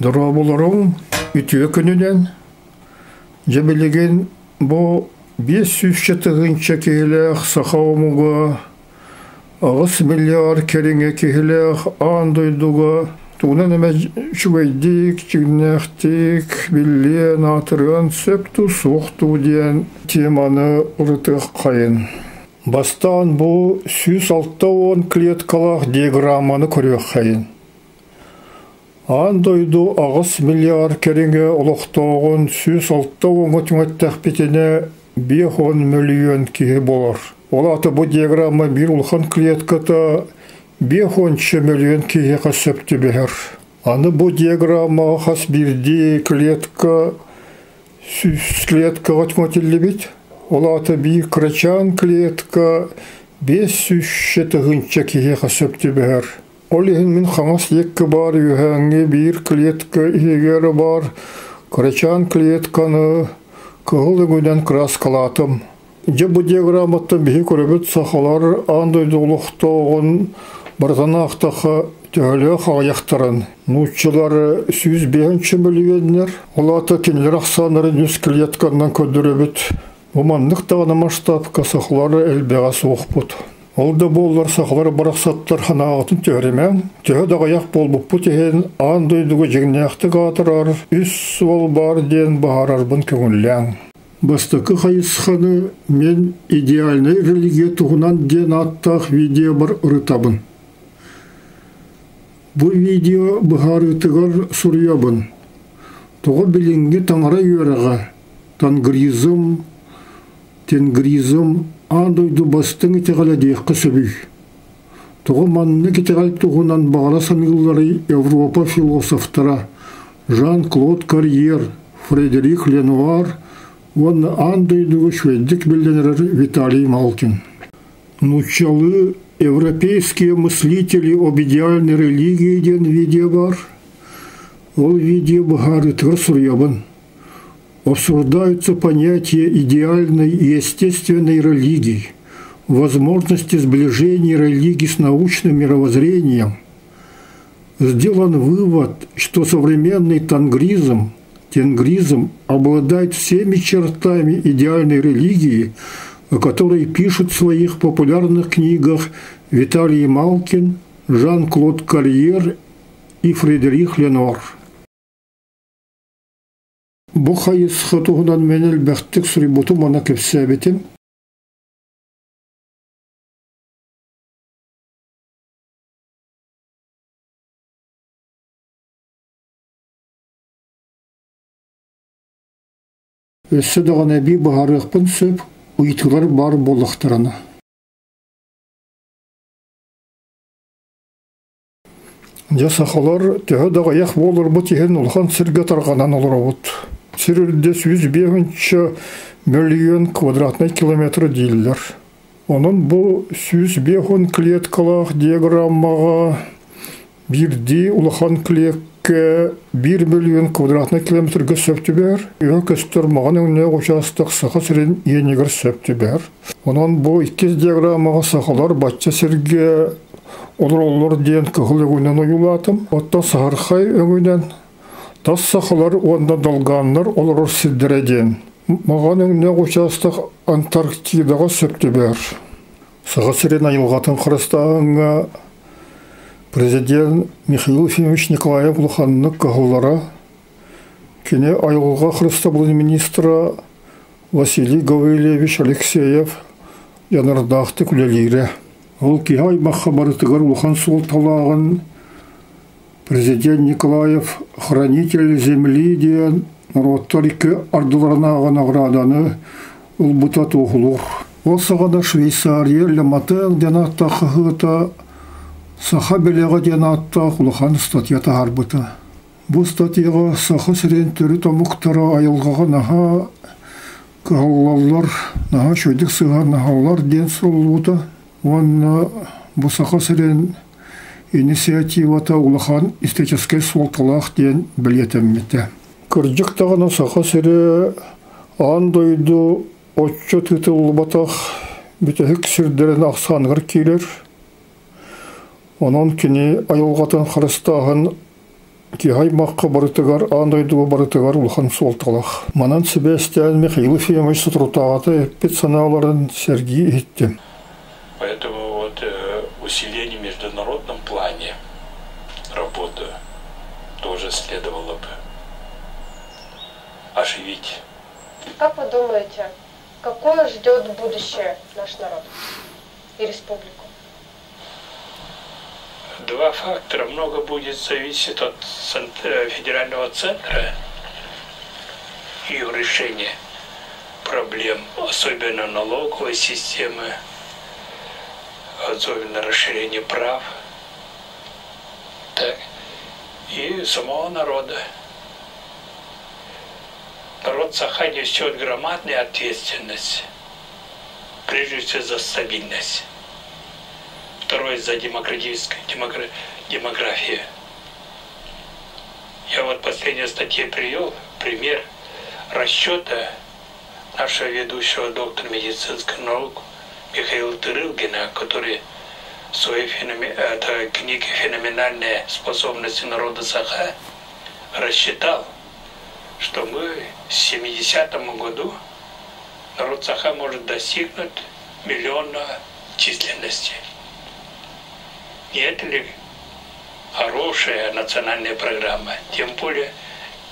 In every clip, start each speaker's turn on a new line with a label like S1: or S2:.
S1: Дорооболоруҥ үтүө күнүнэн! Дьэ билигин бу 500 тыһыынча киһилээх саха омуга 8 миллиард кэриҥэ киһилээх аан дойдуга тугунан эмэ үчүгэйдик, дьиҥнээхтик биллиэн, аатырыан сөп дуу, суох дуу диэн теманы ырытыаххайын. Бастаан бу 160 клеткалаах диаграмманы көрүөххэйин. Аан дойду 8 миллиард кэриҥэ олохтооҕун 160-ҥа түҥэттэхпитинэ 50 мөлүйүөн киһи буолар. Ол аата бу диаграмма биир улахан клетката 50 мөлүйүөн киһиэхэ сөп түбэһэр. Аны бу диаграммаҕа хас биирдии клетка 100 клеткаҕа түҥэтиллибит. Ол аата биир кырачаан клетка 500 тыһыынча киһиэхэ сөп түбэһэр. Ол иһин мин хаҥас диэки баар үөһээҥҥи биир клетка иһигэр баар кырачаан клетканы кыһыл өҥүнэн кырааскалаатым. Дьэ бу диаграмматтан биһи көрөбүт сахалар аан дойду олохтооҕун барытын аахтахха төһөлөөх аҕыйахтарын. Нууччалар 105 мөлүйүөннэр, ол аата кинилэр ахсааннарын үс клетканан көрдөрөбүт. Бу маннык даҕаны масштабка сахалар элбэҕэ суохпут. Ол да буоллар сахалар барахсаттар санааҕытын түһэримэҥ, төһө да аҕыйах буолбуппут иһин аан дойдуга дьиҥнээхтик аатырар үс суол баар диэн баһаарарбын көҥүллээҥ. Бастакы хайысханы мин идеальнай религия туһунан диэн ааттаах видеобар ырытабын. Бу видео быһаарыытыгар суруйабын. Тоҕо билиҥҥи таҥара үөрэҕэ, тангризм, тенгризм аан дойду бастыҥ итэҕэлэ диэххэ сөбүй? Тоҕо маннык итэҕэл туһунан баҕара саныылларый Европа философтара Жан-Клод Карьер, Фредерик Ленуар уонна аан дойдуга үчүгэйдик биллэнэрэр Виталий Малкин. Нууччалыы «Европейские мыслители об идеальной религии» диэн видео баар. Ол видео быһаарыытыгар суруйабын. Обсуждаются понятия идеальной и естественной религии, возможности сближения религии с научным мировоззрением. Сделан вывод, что современный тангризм, тенгризм обладает всеми чертами идеальной религии, о которой пишут в своих популярных книгах Виталий Малкин, Жан-Клод Карьер и Фредерик Ленуар. Бу хайысха туһунан мин элбэхтик суруйбутум уонна кэпсээбитим. Өссө даҕаны эбии быһаарыахпын сөп, ыйытыылар баар буоллахтарына. Дьэ сахалар төһө да аҕыйах буоларбыт иһин улахан сиргэ тарҕанан олоробут. Сир үрдэ 105 мөлүйүөн квадратнай километр дииллэр. Онон бу 150 клеткалаах диаграммаҕа биирдии улахан клетка 1 мөлүйүөн квадратнай километрга сөп түбэһэр. Үһө көстөр маҕан өҥнөөх учаастак Саха сирин иэнигэр сөп түбэһэр. Онон бу иккис диаграммаҕа сахалар бачча сиргэ олороллор диэн кыһыл өҥүнэн ойуулаатым. Оттон саһархай өҥүнэн тас сахалар уонна долгааннар олорор сирдэрэ диэн. Маҕан өҥнөөх учаастак Антарктидаҕа сөп түбэһэр. Саха сирин айылҕатын харыстааһыҥҥа президент Михаил Ефимович Николаев улаханнык кыһаллара. Кини айылҕа харыстабылын министра Василий Гаврильевич Алексеев дьаныардаахтык үлэлиирэ. Ол киһи аймахха барытыгар улахан суолталааҕын президент Николаев «Хранитель земли» диэн норуоттар икки ардыларынааҕы наҕарааданы ылбыта туоһулуур. Ол саҕана Швейцария Le Matin диэн ааттаах хаһыата «Саха бэлэҕэ» диэн ааттаах улахан статья таһаарбыта. Бу статьяҕа Саха сирин төрүт омуктара айылҕаҕа наһаа кыһаллаллар, наһаа үчүгэйдик сыһыаннаһаллар диэн суруллубута уонна бу Саха сирин инициативата улахан историческай суолталаах диэн бэлиэтэммитэ. Кырдьык даҕаны Саха сирэ аан дойду оччо тыытыллыбатах бүтэһик сирдэрин ахсааныгар киирэр. Онон кини айылҕатын харыстааһын киһи аймахха барытыгар, аан дойдуга барытыгар улахан суолталаах. Манан сибээстээн Михаил Ефимович соторутааҕыта эппит санааларын сэргии иһиттим.
S2: Поэтому вот усиление в международном плане работы тоже следовало бы оживить.
S3: Как вы думаете, какое ждет будущее наш народ и республику?
S2: Два фактора. Много будет зависеть от федерального центра и решения проблем, особенно налоговой системы, особенно расширение прав, так, и самого народа. Народ Саха несет громадную ответственность, прежде всего за стабильность. Второе, за демократическую демографию. Я вот в последней статье привел пример расчета нашего ведущего доктора медицинских наук Михаила Тырылгина, который в своей книге «Феноменальные способности народа Саха» рассчитал, что мы в 70-му году народ Саха может достигнуть миллиона численности. Не это ли хорошая национальная программа? Тем более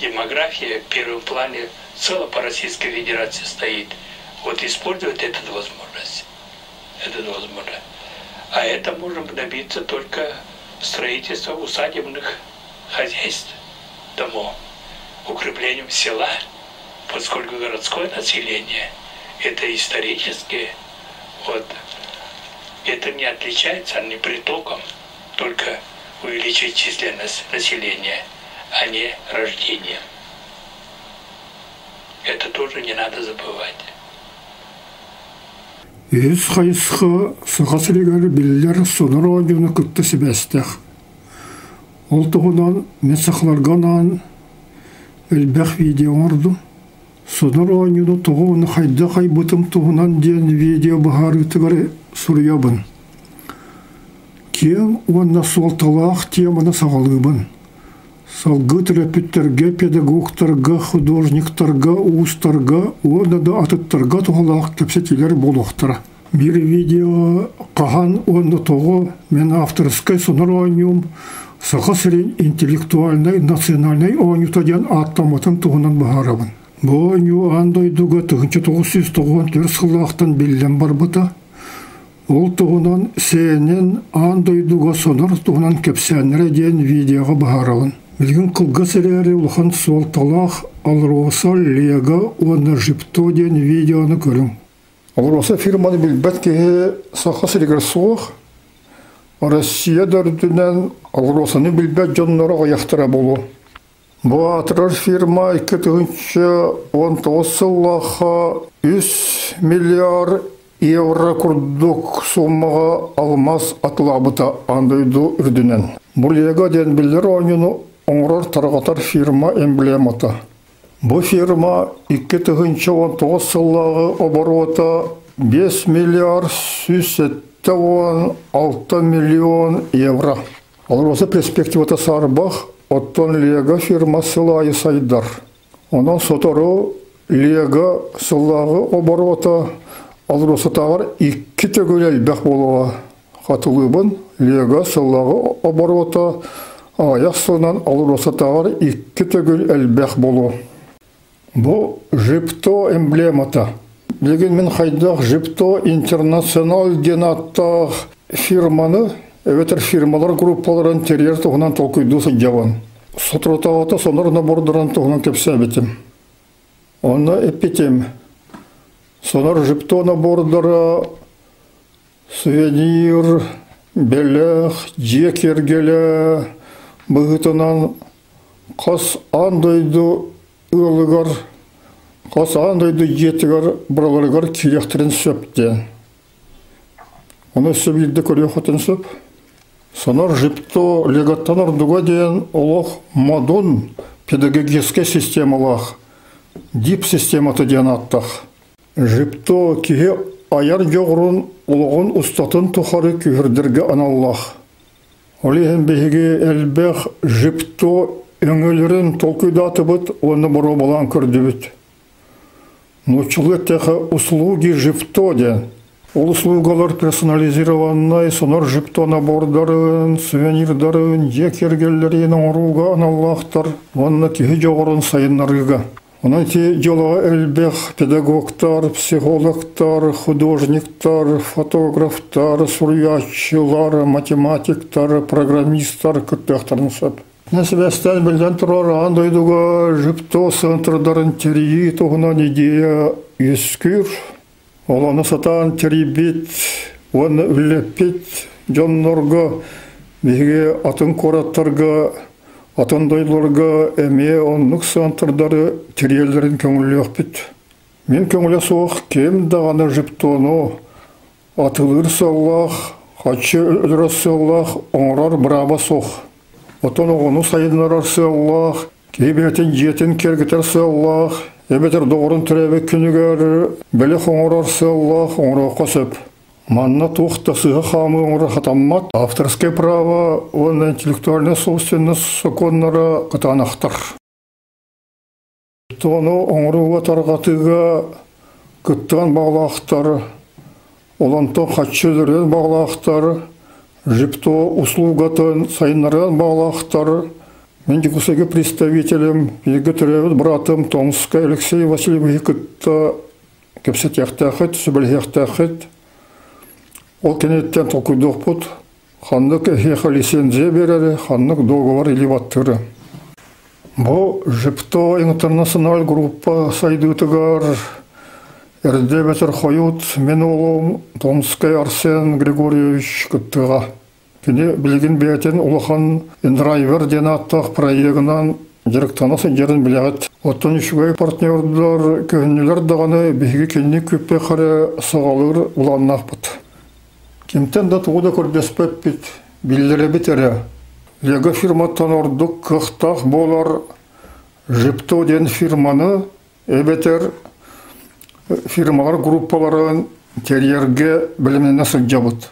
S2: демография в первом плане целом по Российской Федерации стоит. Вот использовать эту возможность. Это возможно. А это можем добиться только строительством усадебных хозяйств, домов, укреплением села, поскольку городское население это исторически, вот, это не отличается ни притоком, только увеличить численность населения, а не рождением. Это тоже не надо забывать.
S1: Үһүс хайысха Саха сиригэр биллэр Сонор оонньууну кытта сибээстээх. Ол туһунан мин сахаларга анаан элбэх видео оҥордум. Сонор оонньууну тоҕо уонна хайдах айбытым туһунан диэн видео быһаарыытыгар суруйабын. Киэҥ уонна суолталаах теманы саҕалыыбын. Салгыы төрөппүттэргэ, педагогтарга, художниктарга, уустарга уонна да атыттарга туһалаах кэпсэтиилэр буолуохтара. Биир видео хаһан уонна тоҕо мин авторскай сонор оонньуум Саха сирин интеллектуальнай национальнай оонньуута диэн ааттаммытын туһунан быһаарабын. Бу оонньуу аан дойдуга 1994 сыллаахтан биллэн барбыта. Ол туһунан CNN аан дойдуга сонор туһунан кэпсээннэрэ диэн видеоҕа быһаарабын. Билигин кылгас эрээри улахан суолталаах Алроса, Лего уонна Жипто диэн видеону көрүҥ. Алроса фирманы билбэт киһи Саха сиригэр суох. Россия да үрдүнэн Алросаны билбэт дьонноро аҕыйахтара буолуо. Бу аатырар фирма 2019 сыллаахха 3 миллиард евро курдук сууммаҕа алмаас атылаабыта аан дойду үрдүнэн. Бу Лего диэн биллэр оонньууну оҥорор тарҕатар фирма эмблемата. Бу фирма 2019 сыллааҕы оборуота 5 миллиард 176 миллион евро. Алроса перспективата саарбах, оттон Лего фирма сыл аайы сайдар. Онон сотору Лего сыллааҕы оборуота Алросатааҕар икки төгүл элбэх буолуоҕа. Хатылыыбын, Лего сыллааҕы оборуота аҕыйах сылынан Алросатааҕар икки төгүл элбэх буолуо. Бу Жипто эмблемата. Билигин мин хайдах Жипто Интернационал диэн ааттаах фирманы эбэтэр фирмалар группаларын тэрийэр туһунан толкуйдуу сылдьабын. Соторутааҕыта сонор набордарын туһунан кэпсээбитим. Онно эппитим, сонор Жипто набордара сувенир, бэлэх, дьиэ киэргэлэ быһыытынан хас аан дойду ыалыгар, хас аан дойду дьиэтигэр барыларыгар киириэхтэрин сөп диэн. Ону өссө биирдэ көрүөххүтүн сөп. Сонор Жипто Леготтан ордуга диэн олох модун педагогическай системалаах ДИП системата диэн ааттаах. Жипто киһи айар дьоҕурун олоҕун устатын тухары күһүрдэргэ аналлаах. Ол иһин биһиги элбэх Жипто өҥөлөрүн толкуйдаатыбыт уонна боруобалаан көрдүбүт. Нууччалыы эттэххэ услуги жипто диэн. Ол услугалар персонализированнай сонор жипто набордарын, сувенирдарын, дьиэ кэргэллэрин оҥорууга аналлаахтар уонна киһи дьоҕурун сайыннарыыга. Онон ити дьыалаҕа элбэх педагогтар, психологтар, художниктар, фотографтар, суруйааччылар, математиктар, программистар кыттыахтарын сөп. Сибээстээн биллэн турар, аан дойдуга жипто центрдарын тэрийии туһунан идея үөскүүр. Ол ону сатаан тэрийбит уонна үлэлэппит дьоннорго биһиги атын куораттарга, атын дойдуларга эмиэ оннук центрдары тэрийэллэрин көҥүллүөхпүт. Мин көҥүлэ суох ким даҕаны жиптону атылыыр сыаллаах, хаччы өлөрөр сыаллаах оҥорор бырааба суох. Оттон оҕону сайыннарар сыаллаах, киһи бэйэтин дьиэтин киэргэтэр сыаллаах, эбэтэр доҕорун төрөөбүт күнүгэр бэлэх оҥорор сыаллаах оҥоруохха сөп. Манна туох да сыыһа хаамыы оҥорор хатаммат. Авторское право уонна интеллектуальная собственность сокуоннара кытаанахтар. Тону оҥорууга тарҕатыыга кыттыган баҕалаахтар, олонтон хаччы өлөрүөн баҕалаахтар, жипто услугатын сайыннарыан баҕалаахтар. Мин Дьокуускайга представителем, бииргэ төрөөбүт быраатым Томскай Алексей Васильевиһы кытта кэпсэтиэхтээххит, сүбэлэһиэхтээххит. Ол кэнниттэн толкуйдуохпут, ханнык эһиэхэ лицензия биэрэри, ханнык договор илии баттыыры. Бу ЖИПТО интернационал группа сайдыытыгар эрдэ эбэтэр хойут мин уолум Томскай Арсен Григорьевич кыттыаҕа. Кини билигин бэйэтин улахан индрайвер диэн ааттаах проегынан дьарыктана сылдьарын билэҕит. Оттон үчүгэй партнердар көһүннүлэр даҕаны биһиги кинини күүппэх эрэ саҕалыыр былааннаахпыт. Кимтэн да тугу да көрдөспөппүт, биллэрэбит эрэ. Лего фирматтан ордук кыахтаах буолар Жипто диэн фирманы эбэтэр фирмалар группаларын тэрийэргэ бэлэмнэнэ сылдьабыт.